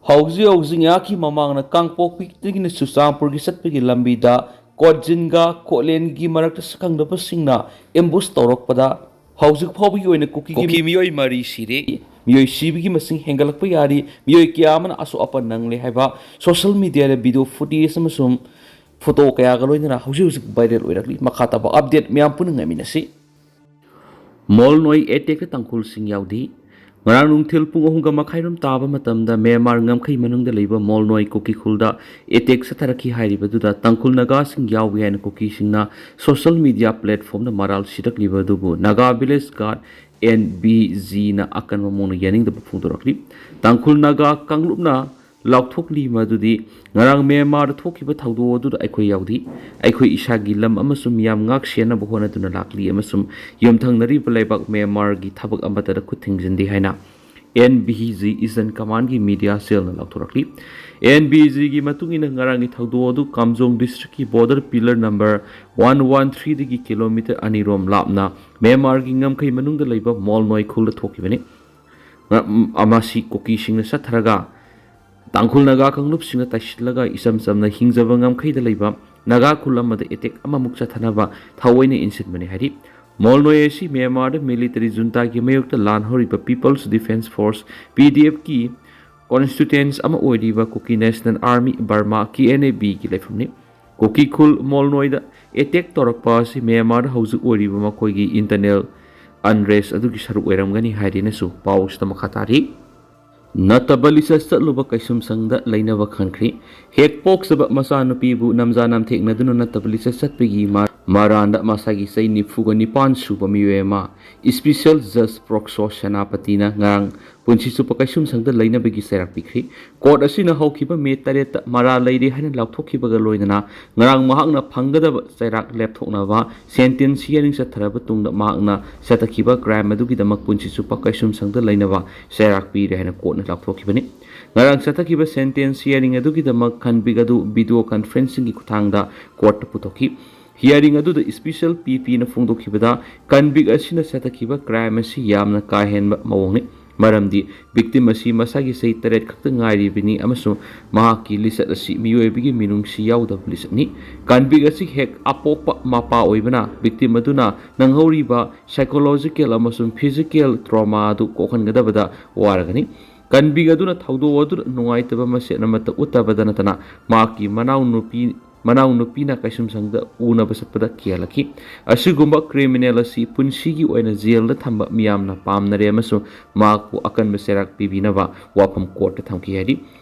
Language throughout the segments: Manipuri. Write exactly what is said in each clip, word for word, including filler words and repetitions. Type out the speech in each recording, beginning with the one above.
ꯍꯧꯖꯤꯛ ꯍꯧꯖꯤꯛ ꯉꯥꯏꯍꯥꯛꯀꯤ ꯃꯃꯥꯡꯗ ꯀꯥꯡꯄꯣꯛꯄꯤꯗꯒꯤꯅ ꯆꯨꯔꯆꯥꯟꯄꯨꯔꯒꯤ ꯆꯠꯄꯒꯤ ꯂꯝꯕꯤꯗ ꯀꯣꯠꯖꯤꯟꯒ ꯀꯣꯠꯂꯦꯟꯒꯤ ꯃꯔꯛꯇ ꯁꯛꯈꯪꯗꯕꯁꯤꯡꯅ ambush ꯇꯧꯔꯛꯄꯗ ꯍꯧꯖꯤꯛ ꯐꯥꯎꯕꯒꯤ ꯑꯣꯏꯅ ꯀꯨꯀꯤꯒꯤ ꯀꯨꯀꯤ ꯃꯤꯑꯣꯏ ꯃꯔꯤ ꯁꯤꯔꯦ꯫ ꯃꯤꯑꯣꯏ ꯁꯤꯕꯒꯤ ꯃꯁꯤꯡ ꯍꯦꯟꯒꯠꯂꯛꯄ ꯌꯥꯔꯤ, ꯃꯤꯑꯣꯏ ꯀꯌꯥ ꯑꯃꯅ ꯑꯁꯣꯛ ꯑꯄꯟ ꯅꯪꯂꯦ ꯍꯥꯏꯕ social media ꯗ video footage ꯑꯃꯁꯨꯡ photo ꯀꯌꯥꯒ ꯂꯣꯏꯅꯅ ꯍꯧꯖꯤꯛ ꯍꯧꯖꯤꯛ viral ꯑꯣꯏꯔꯛꯂꯤ꯫ ꯃꯈꯥ ꯇꯥꯕ update ꯃꯌꯥꯝ ꯄꯨꯟꯅ ꯉꯥꯏꯃꯤꯟꯅꯁꯤ꯫ ꯃꯣꯜꯅꯣꯏ attack ꯇ ꯇꯥꯡꯈꯨꯜꯁꯤꯡ ꯌꯥꯎꯗꯦ꯫ ꯉꯔꯥꯡ ꯅꯨꯡꯊꯤꯜ ꯄꯨꯡ ꯑꯍꯨꯝꯒ ꯃꯈꯥꯏꯔꯣꯝ ꯇꯥꯕ ꯃꯇꯝꯗ ꯃ꯭ꯌꯥꯟꯃꯥꯔ ꯉꯝꯈꯩ ꯃꯅꯨꯡꯗ ꯂꯩꯕ ꯃꯣꯜꯅꯣꯏ ꯀꯨꯀꯤ ꯈꯨꯜꯗ attack ꯆꯠꯊꯔꯛꯈꯤ ꯍꯥꯏꯔꯤꯕꯗꯨꯗ ꯇꯥꯡꯈꯨꯜ ꯅꯥꯒꯥꯁꯤꯡ ꯌꯥꯎꯏ ꯍꯥꯏꯅ ꯀꯨꯀꯤꯁꯤꯡꯅ social media platform ꯗ ꯃꯔꯥꯜ ꯁꯤꯔꯛꯂꯤꯕ ꯑꯗꯨꯕꯨ Naga Village Guard, N V G ꯅ ꯑꯀꯟꯕ ꯃꯑꯣꯡꯗ ꯌꯥꯅꯤꯡꯗꯕ ꯐꯣꯡꯗꯣꯔꯛꯂꯤ꯫ ꯇꯥꯡꯈꯨꯜ ꯅꯥꯒꯥ ꯀꯥꯡꯂꯨꯞꯅ ꯂꯥꯎꯊꯣꯛꯂꯤ ꯃꯗꯨꯗꯤ ꯉꯔꯥꯡ ꯃ꯭ꯌꯥꯟꯃꯥꯔꯗ ꯊꯣꯛꯈꯤꯕ ꯊꯧꯗꯣꯛ ꯑꯗꯨꯗ ꯑꯩꯈꯣꯏ ꯌꯥꯎꯗꯦ꯫ ꯑꯩꯈꯣꯏ ꯏꯁꯥꯒꯤ ꯂꯝ ꯑꯃꯁꯨꯡ ꯃꯤꯌꯥꯝ ꯉꯥꯛ ꯁꯦꯟꯅꯕ ꯍꯣꯠꯅꯗꯨꯅ ꯂꯥꯛꯂꯤ ꯑꯃꯁꯨꯡ ꯌꯨꯝꯊꯪꯅꯔꯤꯕ ꯂꯩꯕꯥꯛ ꯃ꯭ꯌꯥꯟꯃꯥꯔꯒꯤ ꯊꯕꯛ ꯑꯃꯠꯇꯗ ꯈꯨꯠ ꯊꯤꯡꯖꯤꯟꯗꯦ ꯍꯥꯏꯅ N V G Eastern Command ꯒꯤ media cell ꯅ ꯂꯥꯎꯊꯣꯔꯛꯂꯤ꯫ N V G ꯒꯤ ꯃꯇꯨꯡ ꯏꯟꯅ ꯉꯔꯥꯡꯒꯤ ꯊꯧꯗꯣꯛ ꯑꯗꯨ ꯀꯥꯝꯖꯣꯡ district ꯀꯤ border pillar number one one three ꯗꯒꯤ kilometre ꯑꯅꯤꯔꯣꯝ ꯂꯥꯞꯅ ꯃ꯭ꯌꯥꯟꯃꯥꯔꯒꯤ ꯉꯝꯈꯩ ꯃꯅꯨꯡꯗ ꯂꯩꯕ ꯃꯣꯜꯅꯣꯏ ꯈꯨꯜꯗ ꯊꯣꯛꯈꯤꯕꯅꯤ꯫ ꯉ-, ꯃꯁꯤ ꯀꯨꯀꯤꯁꯤꯡꯅ ꯆꯠꯊꯔꯒ ꯇꯥꯡꯈꯨꯜ ꯅꯥꯒꯥ ꯀꯥꯡꯂꯨꯞꯁꯤꯡꯅ ꯇꯥꯏꯁꯤꯜꯂꯒ ꯏꯆꯝ ꯆꯝꯅ ꯍꯤꯡꯖꯕ ꯉꯝꯈꯩꯗ ꯂꯩꯕ ꯅꯥꯒꯥ ꯈꯨꯜ ꯑꯃꯗ attack ꯑꯃꯃꯨꯛ ꯆꯠꯊꯅꯕ ꯊꯑꯣꯏꯅ ꯏꯟꯁꯤꯟꯕꯅꯤ ꯍꯥꯏꯔꯤ꯫ ꯃꯣꯜꯅꯣꯏ ꯑꯁꯤ ꯃ꯭ꯌꯥꯟꯃꯥꯔꯗ military junta ꯒꯤ ꯃꯥꯌꯣꯛꯇ ꯂꯥꯟ ꯍꯧꯔꯤꯕ People's Defence Force, P D F ꯀꯤ constituents ꯑꯃ ꯑꯣꯏꯔꯤꯕ Kuki National Army, Burma, K N A B ꯒꯤ ꯂꯩꯐꯝꯅꯤ꯫ ꯀꯨꯀꯤ ꯈꯨꯜ ꯃꯣꯜꯅꯣꯏꯗ attack ꯇꯧꯔꯛꯄ ꯑꯁꯤ ꯃ꯭ꯌꯥꯟꯃꯥꯔꯗ ꯍꯧꯖꯤꯛ ꯑꯣꯏꯔꯤꯕ ꯃꯈꯣꯏꯒꯤ internal unrest ꯑꯗꯨꯒꯤ ꯁꯔꯨꯛ ꯑꯣꯏꯔꯝꯒꯅꯤ ꯍꯥꯏꯗꯨꯅꯁꯨ ꯄꯥꯎ ꯑꯁꯤꯗ ꯃꯈꯥ ꯇꯥꯔꯤ꯫ ꯅꯠꯇꯕ ꯂꯤꯆꯠ ꯆꯠꯂꯨꯕ ꯀꯩꯁꯨꯝꯁꯪꯗ ꯂꯩꯅꯕ ꯈꯟꯈ꯭ꯔꯤ꯫ ꯍꯦꯛ ꯄꯣꯛꯆꯕ ꯃꯆꯥꯅꯨꯄꯤꯕꯨ ꯅꯝꯖꯥ ꯅꯝꯊꯦꯛꯅꯗꯨꯅ ꯅꯠꯇꯕ ꯂꯤꯆꯠ ꯆꯠꯄꯒꯤ ꯃ-, ꯃꯔꯥꯟꯗ ꯃꯁꯥꯒꯤ ꯆꯍꯤ ꯅꯤꯐꯨꯒ ꯅꯤꯄꯥꯟ ꯁꯨꯕ ꯃꯤꯑꯣꯏ ꯑꯃ Special Judge ꯄ꯭ꯔꯣꯛꯁꯣ ꯁꯦꯅꯥꯄꯇꯤꯅ ꯉꯔꯥꯡ ꯄꯨꯟꯁꯤ ꯆꯨꯞꯄ ꯀꯩꯁꯨꯝꯁꯪꯗ ꯂꯩꯅꯕꯒꯤ ꯆꯩꯔꯥꯛ ꯄꯤꯈ꯭ꯔꯤ꯫ Court ꯑꯁꯤꯅ ꯍꯧꯈꯤꯕ ꯃꯦ ꯇꯔꯦꯠꯇ ꯃꯔꯥꯜ ꯂꯩꯔꯦ ꯍꯥꯏꯅ ꯂꯥꯎꯊꯣꯛꯈꯤꯕꯒ ꯂꯣꯏꯅꯅ ꯉꯔꯥꯡ ꯃꯍꯥꯛꯅ ꯐꯪꯒꯗꯕ ꯆꯩꯔꯥꯛ ꯂꯦꯞꯊꯣꯛꯅꯕ sentence hearing ꯆꯠꯊꯔꯕ ꯇꯨꯡꯗ ꯃꯍꯥꯛꯅ ꯆꯠꯊꯈꯤꯕ crime ꯑꯗꯨꯒꯤꯗꯃꯛ ꯄꯨꯟꯁꯤ ꯆꯨꯞꯄ ꯀꯩꯁꯨꯝꯁꯪꯗ ꯂꯩꯅꯕ ꯆꯩꯔꯥꯛ ꯄꯤꯔꯦ ꯍꯥꯏꯅ court ꯅ ꯂꯥꯎꯊꯣꯛꯈꯤꯕꯅꯤ꯫ ꯉꯔꯥꯡ ꯆꯠꯊꯈꯤꯕ sentence hearing ꯑꯗꯨꯒꯤꯗꯃꯛ ꯀꯟꯚꯤꯛ ꯑꯗꯨ video conferencing ꯒꯤ ꯈꯨꯠꯊꯥꯡꯗ court ꯇ ꯄꯨꯊꯣꯛꯈꯤ꯫ Hearing ꯑꯗꯨꯗ Special P P ꯅ ꯐꯣꯡꯗꯣꯛꯈꯤꯕꯗ, ꯀꯟꯚꯤꯛ ꯑꯁꯤꯅ ꯆꯠꯊꯈꯤꯕ crime ꯑꯁꯤ ꯌꯥꯝꯅ ꯀꯥ ꯍꯦꯟꯕ ꯃꯑꯣꯡꯅꯤ꯫ ꯃꯔꯝꯗꯤ victim ꯑꯁꯤ ꯃꯁꯥꯒꯤ ꯆꯍꯤ ꯇꯔꯦꯠ ꯈꯛꯇ ꯉꯥꯏꯔꯤꯕꯅꯤ ꯑꯃꯁꯨꯡ ꯃꯍꯥꯛꯀꯤ ꯂꯤꯆꯠ ꯑꯁꯤ ꯃꯤꯑꯣꯏꯕꯒꯤ ꯃꯤꯅꯨꯡꯁꯤ ꯌꯥꯎꯗꯕ ꯂꯤꯆꯠꯅꯤ꯫ Convict ꯑꯁꯤ ꯍꯦꯛ ꯑꯄꯣꯛꯄ ꯃꯄꯥ ꯑꯣꯏꯕꯅ victim ꯑꯗꯨꯅ ꯅꯪꯍꯧꯔꯤꯕ psychological ꯑꯃꯁꯨꯡ physical trauma ꯑꯗꯨ ꯀꯣꯛꯍꯟꯒꯗꯕꯗ ꯋꯥꯔꯒꯅꯤ꯫ Convict ꯑꯗꯨꯅ ꯊꯧꯗꯣꯛ ꯑꯗꯨꯗ ꯅꯨꯡꯉꯥꯏꯇꯕ ꯃꯁꯦꯠ ꯑꯃꯠꯇ ꯎꯠꯇꯕꯗ ꯅꯠꯇꯅ ꯃꯍꯥꯛꯀꯤ ꯃꯅꯥꯎꯅꯨꯄꯤ ꯃꯅꯥꯎꯅꯨꯄꯤꯅ ꯀꯩꯁꯨꯝꯁꯪꯗ ꯎꯅꯕ ꯆꯠꯄꯗ ꯀꯤꯍꯜꯂꯛꯈꯤ꯫ ꯑꯁꯤꯒꯨꯝꯕ criminal ꯑꯁꯤ ꯄꯨꯟꯁꯤꯒꯤ ꯑꯣꯏꯅ ꯖꯦꯜꯗ ꯊꯝꯕ ꯃꯤꯌꯥꯝꯅ ꯄꯥꯝꯅꯔꯦ ꯑꯃꯁꯨꯡ ꯃꯍꯥꯛꯄꯨ ꯑꯀꯟꯕ ꯆꯩꯔꯥꯛ ꯄꯤꯕꯤꯅꯕ ꯋꯥꯐꯝ courtꯇ ꯊꯝꯈꯤ ꯍꯥꯏꯔꯤ꯫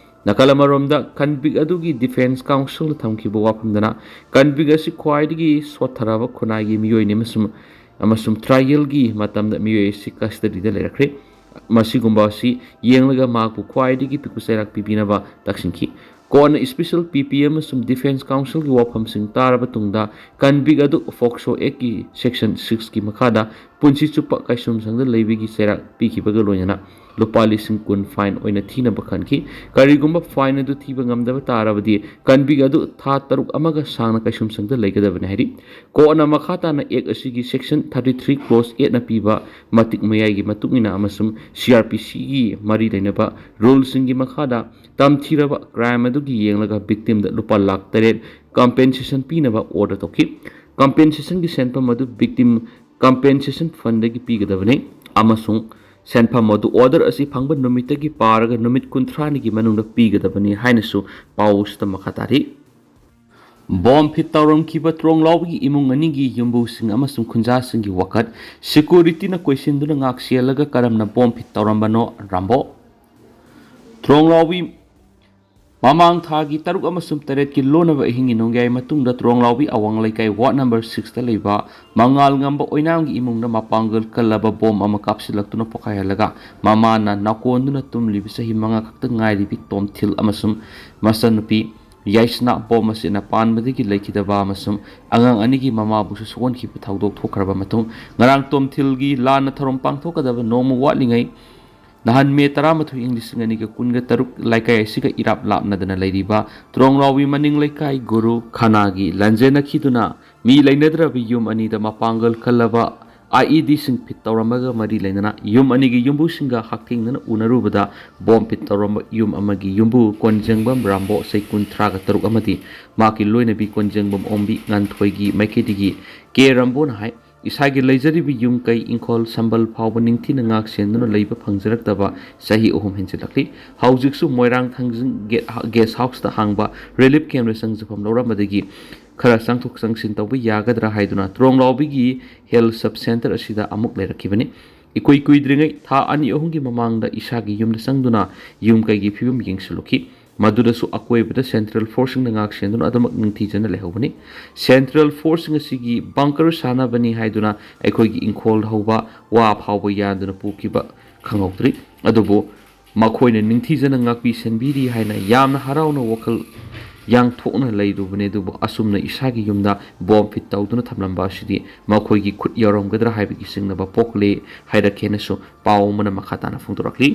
ꯅꯥꯀꯜ ꯑꯃꯔꯣꯝꯗ, convict ꯑꯗꯨꯒꯤ defence counselꯅ ꯊꯝꯈꯤꯕ ꯋꯥꯐꯝꯗꯅ, convict ꯑꯁꯤ ꯈ꯭ꯋꯥꯏꯗꯒꯤ ꯁꯣꯠꯊꯔꯕ ꯈꯨꯟꯅꯥꯏꯒꯤ ꯃꯤꯑꯣꯏꯅꯤ ꯑꯃꯁꯨꯡ ꯑꯃꯁꯨꯡ trialꯒꯤ ꯃꯇꯝꯗ ꯃꯤꯑꯣꯏ ꯑꯁꯤ custodyꯗ ꯂꯩꯔꯛꯈ꯭ꯔꯦ꯫ ꯃꯁꯤꯒꯨꯝꯕ ꯑꯁꯤ ꯌꯦꯡꯂꯒ ꯃꯍꯥꯛꯄꯨ ꯈ꯭ꯋꯥꯏꯗꯒꯤ ꯄꯤꯛꯄ ꯆꯩꯔꯥꯛ ꯄꯤꯕꯤꯅꯕ ꯇꯛꯁꯤꯟꯈꯤ꯫ ꯀꯣꯟꯅ special PP ꯑꯃꯁꯨꯡ defence counselꯒꯤ ꯋꯥꯐꯝꯁꯤꯡ ꯇꯥꯔꯕ ꯇꯨꯡꯗ, convict ꯑꯗꯨ POCSO Actꯀꯤ section sixꯀꯤ ꯃꯈꯥꯗ ꯄꯨꯟꯁꯤ ꯆꯨꯞꯄ ꯀꯩꯁꯨꯝꯁꯪꯗ ꯂꯩꯕꯒꯤ ꯆꯩꯔꯥꯛ ꯄꯤꯈꯤꯕꯒ ꯂꯣꯏꯅꯅ ꯂꯨꯄꯥ ꯂꯤꯁꯤꯡ ꯀꯨꯟ fine ꯑꯣꯏꯅ ꯊꯤꯅꯕ ꯈꯟꯈꯤ꯫ ꯀꯔꯤꯒꯨꯝꯕ fine ꯑꯗꯨ ꯊꯤꯕ ꯉꯝꯗꯕ ꯇꯥꯔꯕꯗꯤ, convict ꯑꯗꯨ ꯊꯥ ꯇꯔꯨꯛ ꯑꯃꯒ ꯁꯥꯡꯅ ꯀꯩꯁꯨꯝꯁꯪꯗ ꯂꯩꯒꯗꯕꯅꯤ ꯍꯥꯏꯔꯤ꯫ ꯀꯣꯔꯠꯅ ꯃꯈꯥ ꯇꯥꯅ Act ꯑꯁꯤꯒꯤ section thirty three clause eightꯅ ꯄꯤꯕ ꯃꯇꯤꯛ ꯃꯌꯥꯏꯒꯤ ꯃꯇꯨꯡ ꯏꯟꯅ ꯑꯃꯁꯨꯡ CrPCꯒꯤ ꯃꯔꯤ ꯂꯩꯅꯕ ruleꯁꯤꯡꯒꯤ ꯃꯈꯥꯗ ꯇꯝꯊꯤꯔꯕ crime ꯑꯗꯨꯒꯤ ꯌꯦꯡꯂꯒ victimꯗ ꯂꯨꯄꯥ ꯂꯥꯈ ꯇꯔꯦꯠ compensation ꯄꯤꯅꯕ order ꯇꯧꯈꯤ꯫ Compensationꯒꯤ ꯁꯦꯟꯐꯝ ꯑꯗꯨ victim compensation fundꯗꯒꯤ ꯄꯤꯒꯗꯕꯅꯤ ꯑꯃꯁꯨꯡ ꯁꯦꯟꯐꯝ ꯑꯗꯨ order ꯑꯁꯤ ꯐꯪꯕ ꯅꯨꯃꯤꯠꯇꯒꯤ ꯄꯥꯔꯒ ꯅꯨꯃꯤꯠ ꯀꯨꯟꯊ꯭ꯔꯥꯅꯤꯒꯤ ꯃꯅꯨꯡꯗ ꯄꯤꯒꯗꯕꯅꯤ ꯍꯥꯏꯅꯁꯨ ꯄꯥꯎꯁꯤꯗ ꯃꯈꯥ ꯇꯥꯔꯤ꯫ Bomb fit ꯇꯧꯔꯝꯈꯤꯕ ꯇ꯭ꯔꯣꯡꯂꯥꯎꯕꯤꯒꯤ ꯏꯃꯨꯡ ꯑꯅꯤꯒꯤ ꯌꯨꯝꯕꯨꯁꯤꯡ ꯑꯃꯁꯨꯡ ꯈꯨꯟꯖꯥꯁꯤꯡꯒꯤ ꯋꯥꯀꯠ꯫ Securityꯅ ꯀꯣꯏꯁꯤꯟꯗꯨꯅ ꯉꯥꯛ ꯁꯦꯜꯂꯒ ꯀꯔꯝꯅ bomb fit ꯇꯧꯔꯝꯕꯅꯣ? ꯔꯥꯝꯕꯣ꯫ ꯇ꯭ꯔꯣꯡꯂꯥꯎꯕꯤ ꯃꯃꯥꯡ ꯊꯥꯒꯤ ꯇꯔꯨꯛ ꯑꯃꯁꯨꯡ ꯇꯔꯦꯠꯀꯤ ꯂꯣꯟꯅꯕ ꯑꯍꯤꯡꯒꯤ ꯅꯣꯡꯌꯥꯏ ꯃꯇꯨꯡꯗ ꯇ꯭ꯔꯣꯡꯂꯥꯎꯕꯤ ꯑꯋꯥꯡ ꯂꯩꯀꯥꯏ ward number sixꯇ ꯂꯩꯕ ꯃꯉꯥꯜ ꯉꯝꯕ ꯑꯣꯏꯅꯥꯝꯒꯤ ꯏꯃꯨꯡꯗ ꯃꯄꯥꯡꯒꯜ ꯀꯜꯂꯕ bomb ꯑꯃ ꯀꯥꯞꯁꯤꯜꯂꯛꯇꯨꯅ ꯄꯣꯈꯥꯏꯍꯜꯂꯒ ꯃꯃꯥꯅ ꯅꯥꯀꯣꯟꯗꯨꯅ ꯇꯨꯝꯂꯤꯕ ꯆꯍꯤ ꯃꯉꯥ ꯈꯛꯇ ꯉꯥꯏꯔꯤꯕꯤ ꯇꯣꯝꯊꯤꯜ ꯑꯃꯁꯨꯡ ꯃꯆꯟꯅꯨꯄꯤ ꯌꯥꯏꯁꯅꯥ bomb ꯑꯁꯤꯅ ꯄꯥꯟꯕꯗꯒꯤ ꯂꯩꯈꯤꯗꯕ ꯑꯃꯁꯨꯡ ꯑꯉꯥꯡ ꯑꯅꯤꯒꯤ ꯃꯃꯥꯕꯨꯁꯨ ꯁꯣꯛꯍꯟꯈꯤꯕ ꯊꯧꯗꯣꯛ ꯊꯣꯛꯈ꯭ꯔꯕ ꯃꯇꯨꯡ, ꯉꯔꯥꯡ ꯇꯣꯝꯊꯤꯜꯒꯤ ꯂꯥꯟꯅ ꯊꯧꯔꯝ ꯄꯥꯡꯊꯣꯛꯀꯗꯕ ꯅꯣꯡꯃ ꯋꯥꯠꯂꯤꯉꯩ, ꯅꯍꯥꯟ ꯃꯦ ꯇꯔꯥꯃꯥꯊꯣꯏ, ꯏꯪ ꯂꯤꯁꯤꯡ ꯑꯅꯤꯒ ꯀꯨꯟꯒ ꯇꯔꯨꯛ, ꯂꯩꯀꯥꯏ ꯑꯁꯤꯒ ꯏꯔꯥꯞ ꯂꯥꯞꯅꯗꯅ ꯂꯩꯔꯤꯕ ꯇ꯭ꯔꯣꯡꯂꯥꯎꯕꯤ ꯃꯅꯤꯡ ꯂꯩꯀꯥꯏ ꯒꯨꯔꯨ ꯈꯥꯅꯥꯒꯤ ꯂꯥꯟꯖꯦꯟꯅꯈꯤꯗꯨꯅ ꯃꯤ ꯂꯩꯅꯗ꯭ꯔꯕ ꯌꯨꯝ ꯑꯅꯤꯗ ꯃꯄꯥꯡꯒꯜ ꯀꯜꯂꯕ ꯑꯥꯏ ꯏ ꯗꯤꯁꯤꯡ ꯐꯤꯠ ꯇꯧꯔꯝꯕꯒ ꯃꯔꯤ ꯂꯩꯅꯅ ꯌꯨꯝ ꯑꯅꯤꯒꯤ ꯌꯨꯝꯕꯨꯁꯤꯡꯒ ꯍꯛꯊꯦꯡꯅꯅ ꯎꯅꯔꯨꯕꯗ ꯕꯣꯝ ꯐꯤꯠ ꯇꯧꯔꯝꯕ ꯌꯨꯝ ꯑꯃꯒꯤ ꯌꯨꯝꯕꯨ ꯀꯣꯟꯖꯦꯡꯕꯝ ꯔꯥꯝꯕꯣ, ꯆꯍꯤ ꯀꯨꯟꯊ꯭ꯔꯥꯒ ꯇꯔꯨꯛ, ꯑꯃꯗꯤ ꯃꯍꯥꯛꯀꯤ ꯂꯣꯏꯅꯕꯤ ꯀꯣꯟꯖꯦꯡꯕꯝ ꯑꯣꯝꯕꯤ ꯉꯥꯟꯊꯣꯏꯒꯤ ꯃꯥꯏꯀꯩꯗꯒꯤ ꯀꯦ ꯔꯥꯝꯕꯣꯅ ꯍꯥꯏ, ꯏꯁꯥꯒꯤ ꯂꯩꯖꯔꯤꯕ ꯌꯨꯝ ꯀꯩ ꯏꯪꯈꯣꯜ ꯁꯝꯕꯜ ꯐꯥꯎꯕ ꯅꯤꯡꯊꯤꯅ ꯉꯥꯛ ꯁꯦꯟꯗꯨꯅ ꯂꯩꯕ ꯐꯪꯖꯔꯛꯇꯕ ꯆꯍꯤ ꯑꯍꯨꯝ ꯍꯦꯟꯖꯤꯜꯂꯛꯂꯤ꯫ ꯍꯧꯖꯤꯛꯁꯨ ꯃꯣꯏꯔꯥꯡ ꯊꯥꯡꯖꯤꯡ ꯒꯦ-, ꯒꯦꯁ ꯍꯥꯎꯁꯇ ꯍꯥꯡꯕ ꯔꯤꯂꯤꯐ ꯀꯦꯝꯞꯇ ꯆꯪꯖꯐꯝ ꯂꯧꯔꯝꯕꯗꯒꯤ ꯈꯔ ꯆꯪꯊꯣꯛ ꯆꯪꯁꯤꯟ ꯇꯧꯕ ꯌꯥꯒꯗ꯭ꯔꯥ ꯍꯥꯏꯗꯨꯅ ꯇ꯭ꯔꯣꯡꯂꯥꯎꯕꯤꯒꯤ ꯍꯦꯜꯊ ꯁꯕ ꯁꯦꯟꯇꯔ ꯑꯁꯤꯗ ꯑꯃꯨꯛ ꯂꯩꯔꯛꯈꯤꯕꯅꯤ꯫ ꯏꯀꯨꯏ ꯀꯨꯏꯗ꯭ꯔꯤꯉꯩ ꯊꯥ ꯑꯅꯤ ꯑꯍꯨꯝꯒꯤ ꯃꯃꯥꯡꯗ ꯏꯁꯥꯒꯤ ꯌꯨꯝꯗ ꯆꯪꯗꯨꯅ ꯌꯨꯝ ꯀꯩꯒꯤ ꯐꯤꯕꯝ ꯌꯦꯡꯁꯤꯜꯂꯨꯈꯤ꯫ ꯃꯗꯨꯗꯁꯨ ꯑꯀꯣꯏꯕꯗ ꯁꯦꯟꯇ꯭ꯔꯦꯜ ꯐꯣꯔꯁꯁꯤꯡꯅ ꯉꯥꯛ ꯁꯦꯟꯗꯨꯅ ꯑꯗꯨꯃꯛ ꯅꯤꯡꯊꯤꯖꯅ ꯂꯩꯍꯧꯕꯅꯤ꯫ ꯁꯦꯟꯇ꯭ꯔꯦꯜ ꯐꯣꯔꯁꯁꯤꯡ ꯑꯁꯤꯒꯤ ꯕꯪꯀꯔ ꯁꯥꯟꯅꯕꯅꯤ ꯍꯥꯏꯗꯨꯅ ꯑꯩꯈꯣꯏꯒꯤ ꯏꯪꯈꯣꯜ ꯍꯧꯕ ꯋꯥ ꯐꯥꯎꯕ ꯌꯥꯟꯗꯨꯅ ꯄꯨꯈꯤꯕ ꯈꯪꯍꯧꯗ꯭ꯔꯤ꯫ ꯑꯗꯨꯕꯨ ꯃꯈꯣꯏꯅ ꯅꯤꯡꯊꯤꯖꯅ ꯉꯥꯛꯄꯤ ꯁꯦꯟꯕꯤꯔꯤ ꯍꯥꯏꯅ ꯌꯥꯝꯅ ꯍꯔꯥꯎꯅ ꯋꯥꯈꯜ ꯌꯥꯡꯊꯣꯛꯅ ꯂꯩꯔꯨꯕꯅꯤ꯫ ꯑꯗꯨꯕꯨ ꯑꯁꯨꯝꯅ ꯏꯁꯥꯒꯤ ꯌꯨꯝꯗ ꯕꯣꯝ ꯐꯤꯠ ꯇꯧꯗꯨꯅ ꯊꯝꯂꯝꯕ ꯑꯁꯤꯗꯤ ꯃꯈꯣꯏꯒꯤ ꯈꯨꯠ ꯌꯥꯎꯔꯝꯒꯗ꯭ꯔꯥ ꯍꯥꯏꯕꯒꯤ ꯆꯤꯡꯅꯕ ꯄꯣꯛꯂꯦ ꯍꯥꯏꯔꯛꯈꯤꯅꯁꯨ ꯄꯥꯎ ꯑꯃꯅ ꯃꯈꯥ ꯇꯥꯅ ꯐꯣꯡꯗꯣꯔꯛꯂꯤ꯫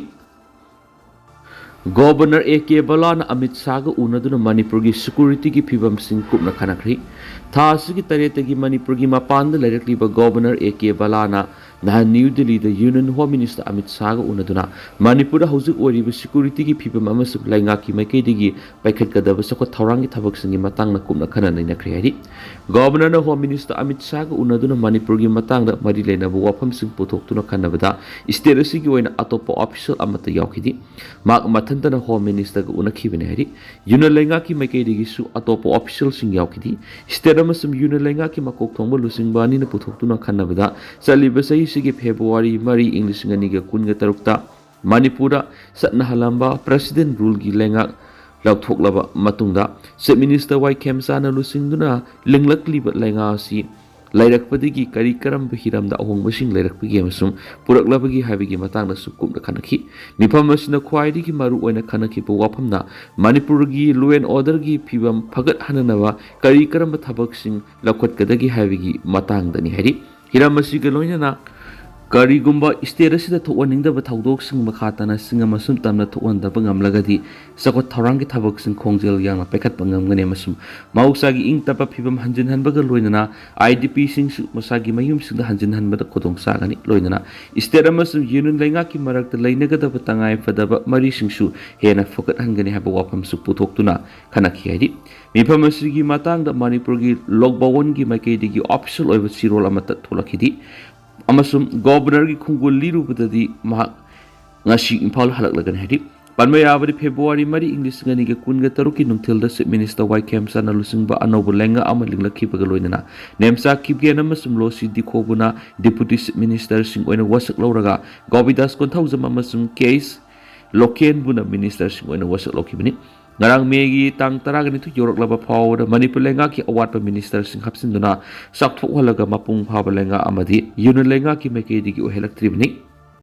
ꯒꯣꯕꯔꯅꯔ ꯑꯦ ꯀꯦ ꯕꯂꯥꯅ ꯑꯃꯤꯠ ꯁꯥꯍꯒ ꯎꯅꯗꯨꯅ ꯃꯅꯤꯄꯨꯔꯒꯤ ꯁꯦꯀ꯭ꯌꯨꯔꯤꯇꯤꯒꯤ ꯐꯤꯕꯝꯁꯤꯡ ꯀꯨꯞꯅ ꯈꯟꯅꯈ꯭ꯔꯤ꯫ ꯊꯥ ꯑꯁꯤꯒꯤ ꯇꯔꯦꯠꯇꯒꯤ ꯃꯅꯤꯄꯨꯔꯒꯤ ꯃꯄꯥꯟꯗ ꯂꯩꯔꯛꯂꯤꯕ ꯒꯣꯕꯔꯅꯔ ꯑꯦ ꯀꯦ ꯕꯂꯥꯅ ꯅꯍꯥꯟ ꯅ꯭ꯌꯨ ꯗꯤꯜꯂꯤꯗ ꯌꯨꯅꯤꯌꯟ ꯍꯣꯝ ꯃꯤꯅꯤꯁꯇꯔ ꯑꯃꯤꯠ ꯁꯥꯍꯒ ꯎꯅꯗꯨꯅ ꯃꯅꯤꯄꯨꯔꯗ ꯍꯧꯖꯤꯛ ꯑꯣꯏꯔꯤꯕ ꯁꯦꯀ꯭ꯌꯨꯔꯤꯇꯤꯒꯤ ꯐꯤꯕꯝ ꯑꯃꯁꯨꯡ ꯂꯩꯉꯥꯛꯀꯤ ꯃꯥꯏꯀꯩꯗꯒꯤ ꯄꯥꯏꯈꯠꯀꯗꯕ ꯆꯥꯎꯈꯠ ꯊꯧꯔꯥꯡꯒꯤ ꯊꯕꯛꯁꯤꯡꯒꯤ ꯃꯇꯥꯡꯗ ꯀꯨꯞꯅ ꯈꯟꯅ ꯅꯩꯅꯈ꯭ꯔꯦ ꯍꯥꯏꯔꯤ꯫ ꯒꯣꯕꯔꯅꯔꯅ ꯍꯣꯝ ꯃꯤꯅꯤꯁꯇꯔ ꯑꯃꯤꯠ ꯁꯥꯍꯒ ꯎꯅꯗꯨꯅ ꯃꯅꯤꯄꯨꯔꯒꯤ ꯃꯇꯥꯡꯗ ꯃꯔꯤ ꯂꯩꯅꯕ ꯋꯥꯐꯝꯁꯤꯡ ꯄꯨꯊꯣꯛꯇꯨꯅ ꯈꯟꯅꯕꯗ ꯁ꯭ꯇꯦꯠ ꯑꯁꯤꯒꯤ ꯑꯣꯏꯅ ꯑꯇꯣꯞꯄ ꯑꯣꯐꯤꯁꯤꯌꯦꯜ ꯑꯃꯠꯇ ꯌꯥꯎꯈꯤꯗꯦ꯫ ꯃꯍꯥꯛ ꯃꯊꯟꯇꯅ ꯍꯣꯝ ꯃꯤꯅꯤꯁꯇꯔꯒ ꯎꯅꯈꯤꯕꯅꯤ ꯍꯥꯏꯔꯤ꯫ ꯌꯨꯅꯤꯌꯟ ꯂꯩꯉꯥꯛꯀꯤ ꯃꯥꯏꯀꯩꯗꯒꯤꯁꯨ ꯑꯇꯣꯞꯄ ꯑꯣꯐꯤꯁꯤꯌꯦꯜꯁꯤꯡ ꯌꯥꯎꯈꯤꯗꯦ꯫ ꯁ꯭ꯇꯦꯠ ꯑꯃꯁꯨꯡ ꯌꯨꯅꯤꯌꯟ ꯂꯩꯉꯥꯛꯀꯤ ꯃꯀꯣꯛ ꯊꯣꯡꯕ ꯂꯨꯆꯤꯡꯕ ꯑꯅꯤꯅ ꯄꯨꯊꯣꯛꯇꯨꯅ ꯈꯟꯅꯕꯗ ꯆꯠꯂꯤꯕ ꯆꯍꯤꯁꯤꯒꯤ ꯐꯦꯕ꯭ꯔꯨꯋꯥꯔꯤ ꯃꯔꯤ, ꯏꯪ ꯂꯤꯁꯤꯡ ꯑꯅꯤꯒ ꯀꯨꯟꯒ ꯇꯔꯨꯛꯇ ꯃꯅꯤꯄꯨꯔꯗ ꯆꯠꯅꯍꯜꯂꯝꯕ ꯄ꯭ꯔꯦꯁꯤꯗꯦꯟ ꯔꯨꯜꯒꯤ ꯂꯩꯉꯥꯛ ꯂꯧꯊꯣꯛꯂꯕ ꯃꯇꯨꯡꯗ ꯆꯤꯐ ꯃꯤꯅꯤꯁꯇꯔ ꯋꯥꯏ ꯈꯦꯝꯆꯥꯅ ꯂꯨꯆꯤꯡꯗꯨꯅ ꯂꯤꯡꯂꯛꯂꯤꯕ ꯂꯩꯉꯥꯛ ꯑꯁꯤ ꯂꯩꯔꯛꯄꯗꯒꯤ ꯀꯔꯤ ꯀꯔꯝꯕ ꯍꯤꯔꯝꯗ ꯑꯍꯣꯡꯕꯁꯤꯡ ꯂꯩꯔꯛꯄꯒꯦ ꯑꯃꯁꯨꯡ ꯄꯨꯔꯛꯂꯕꯒꯦ ꯍꯥꯏꯕꯒꯤ ꯃꯇꯥꯡꯗꯁꯨ ꯀꯨꯞꯅ ꯈꯟꯅꯈꯤ꯫ ꯃꯤꯐꯝ ꯑꯁꯤꯅ ꯈ꯭ꯋꯥꯏꯗꯒꯤ ꯃꯔꯨ ꯑꯣꯏꯅ ꯈꯟꯅꯈꯤꯕ ꯋꯥꯐꯝꯅ ꯃꯅꯤꯄꯨꯔꯒꯤ law and orderꯒꯤ ꯐꯤꯕꯝ ꯐꯒꯠꯍꯟꯅꯅꯕ ꯀꯔꯤ ꯀꯔꯝꯕ ꯊꯕꯛꯁꯤꯡ ꯂꯧꯈꯠꯀꯗꯒꯦ ꯍꯥꯏꯕꯒꯤ ꯃꯇꯥꯡꯗꯅꯤ ꯍꯥꯏꯔꯤ꯫ ꯍꯤꯔꯝ ꯑꯁꯤꯒ ꯂꯣꯏꯅꯅ ꯀꯔꯤꯒꯨꯝꯕ state ꯑꯁꯤꯗ ꯊꯣꯛꯍꯟꯅꯤꯡꯗꯕ ꯊꯧꯗꯣꯛꯁꯤꯡ ꯃꯈꯥ ꯇꯥꯅ ꯁꯤꯡ ꯑꯃꯁꯨꯡ ꯇꯝꯅ ꯊꯣꯛꯍꯟꯗꯕ ꯉꯝꯂꯒꯗꯤ ꯆꯥꯎꯈꯠ ꯊꯧꯔꯥꯡꯒꯤ ꯊꯕꯛꯁꯤꯡ ꯈꯣꯡꯖꯦꯜ ꯌꯥꯡꯅ ꯄꯥꯏꯈꯠꯄ ꯉꯝꯒꯅꯤ ꯑꯃꯁꯨꯡ ꯃꯍꯧꯁꯥꯒꯤ ꯏꯪ ꯇꯞꯄ ꯐꯤꯕꯝ ꯍꯟꯖꯤꯟꯍꯟꯕꯒ ꯂꯣꯏꯅꯅ IDPꯁꯤꯡꯁꯨ ꯃꯁꯥꯒꯤ ꯃꯌꯨꯝꯁꯤꯡꯗ ꯍꯟꯖꯤꯟꯍꯟꯕꯗ ꯈꯨꯗꯣꯡ ꯆꯥꯒꯅꯤ꯫ ꯂꯣꯏꯅꯅ state ꯑꯃꯁꯨꯡ union ꯂꯩꯉꯥꯛꯀꯤ ꯃꯔꯛꯇ ꯂꯩꯅꯒꯗꯕ ꯇꯉꯥꯏ ꯐꯗꯕ ꯃꯔꯤꯁꯤꯡꯁꯨ ꯍꯦꯟꯅ ꯐꯒꯠꯍꯟꯒꯅꯤ ꯍꯥꯏꯕ ꯋꯥꯐꯝꯁꯨ ꯄꯨꯊꯣꯛꯇꯨꯅ ꯈꯟꯅꯈꯤ ꯍꯥꯏꯔꯤ꯫ ꯃꯤꯐꯝ ꯑꯁꯤꯒꯤ ꯃꯇꯥꯡꯗ ꯃꯅꯤꯄꯨꯔꯒꯤ ꯂꯣꯛ ꯚꯋꯟꯒꯤ ꯃꯥꯏꯀꯩꯗꯒꯤ official ꯑꯣꯏꯕ ꯆꯦꯔꯣꯜ ꯑꯃꯠꯇ ꯊꯣꯛꯂꯛꯈꯤꯗꯦ꯫ ꯑꯃꯁꯨꯡ governorꯒꯤ ꯈꯣꯡꯒꯨꯜ ꯂꯤꯔꯨꯕꯗꯗꯤ ꯃꯍꯥꯛ ꯉꯁꯤ ꯏꯝꯐꯥꯜ ꯍꯜꯂꯛꯂꯒꯅꯤ ꯍꯥꯏꯔꯤ꯫ ꯄꯟꯕ ꯌꯥꯕꯗꯤ, February ꯃꯔꯤ, ꯏꯪ ꯂꯤꯁꯤꯡ ꯑꯅꯤꯒ ꯀꯨꯟꯒ ꯇꯔꯨꯛꯀꯤ ꯅꯨꯡꯊꯤꯜꯗ Chief Minister ꯋꯥꯏ ꯈꯦꯝꯆꯥꯟꯅ ꯂꯨꯆꯤꯡꯕ ꯑꯅꯧꯕ ꯂꯩꯉꯥꯛ ꯑꯃ ꯂꯤꯡꯂꯛꯈꯤꯕꯒ ꯂꯣꯏꯅꯅ ꯅꯦꯝꯆꯥ ꯀꯤꯞꯒꯦꯟ ꯑꯃꯁꯨꯡ ꯂꯣꯁꯤ ꯗꯤꯈꯣꯕꯨꯅ Deputy Chief Ministerꯁꯤꯡ ꯑꯣꯏꯅ ꯋꯥꯁꯛ ꯂꯧꯔꯒ ꯒꯣꯕꯤꯗꯥꯁ ꯀꯣꯟꯊꯧꯖꯝ ꯑꯃꯁꯨꯡ ꯀꯦ ꯑꯩꯆ ꯂꯣꯀꯦꯟꯕꯨꯅ ministerꯁꯤꯡ ꯑꯣꯏꯅ ꯋꯥꯁꯛ ꯂꯧꯈꯤꯕꯅꯤ꯫ ꯉꯔꯥꯡ ꯃꯦꯒꯤ ꯇꯥꯡ ꯇꯔꯥꯒ ꯅꯤꯊꯣꯏ ꯌꯧꯔꯛꯂꯕ ꯐꯥꯎꯕꯗ ꯃꯅꯤꯄꯨꯔ ꯂꯩꯉꯥꯛꯀꯤ ꯑꯋꯥꯠꯄ ministerꯁꯤꯡ ꯍꯥꯞꯆꯤꯟꯗꯨꯅ ꯆꯥꯎꯊꯣꯛꯍꯜꯂꯒ ꯃꯄꯨꯡ ꯐꯥꯕ ꯂꯩꯉꯥꯛ ꯑꯃꯗꯤ union ꯂꯩꯉꯥꯛꯀꯤ ꯃꯥꯏꯀꯩꯗꯒꯤ ꯑꯣꯏꯍꯜꯂꯛꯇ꯭ꯔꯤꯕꯅꯤ꯫